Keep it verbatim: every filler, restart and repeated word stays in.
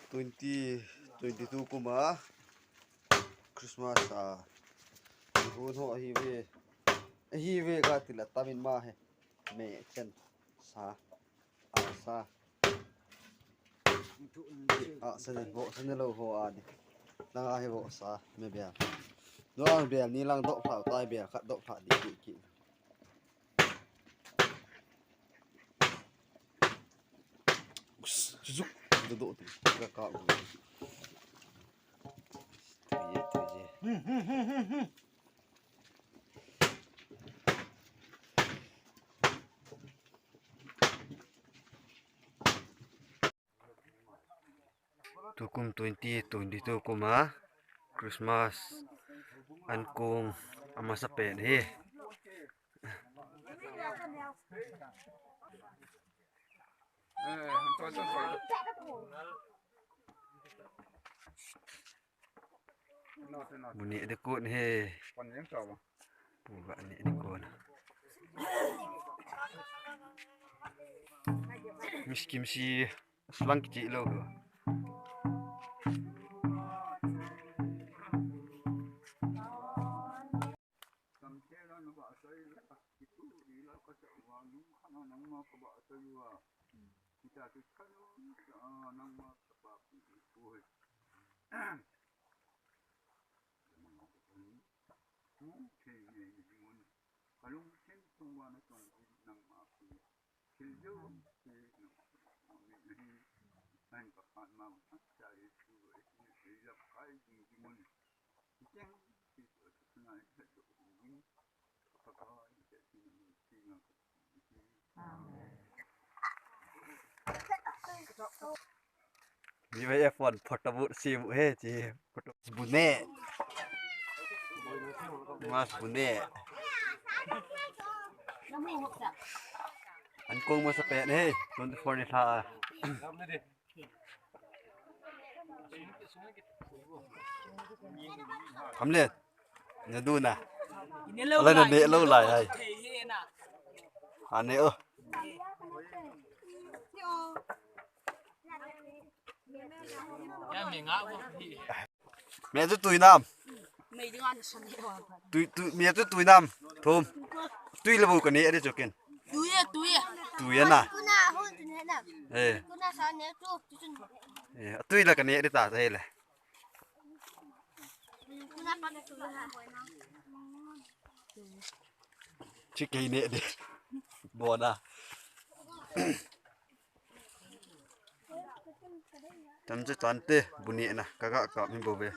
Twenty twenty-two kum a Christmas a, hun ho ahi ve, ahi ve kati le tamin ma he, me chen sa, a sa, a sa ne, vo sa ne lo ho a ni, nang a he vo sa, me bel, no ang bel ni lang do pha tai bel khat do pha di ki ki. Zuk, zuk, zuk, zuk, zuk, zuk. Tukum twenty twenty-two kum a Christmas ankong amasa pen hi. Bu neh ding kon hi. Bu neh ding kon. Miskim si sulang kicheh lou. Ni mai F one photo booth si bu he chi. Photo bu neh. Mas bu neh. Ankong masa pen hi. Twenty-four ni lha a. Kham le. Na du na. Ala na neh lou lai ai. A neh o. Me chu tui nam. Tui, tui, me chu tui nam. Thum. Tui le bu ka neh ding chu ken. Tui e, tui e. Tui e na. Tuna hu tui ne na. Eh. Tuna sa ne tu, tu tun. Eh, tui le ka neh ding ta, ta he le. Tuna pa ne tu na. Chi kei neh ding. Bo na. Tam chu tan te, bu neh na, ka ga kap mi bo ve.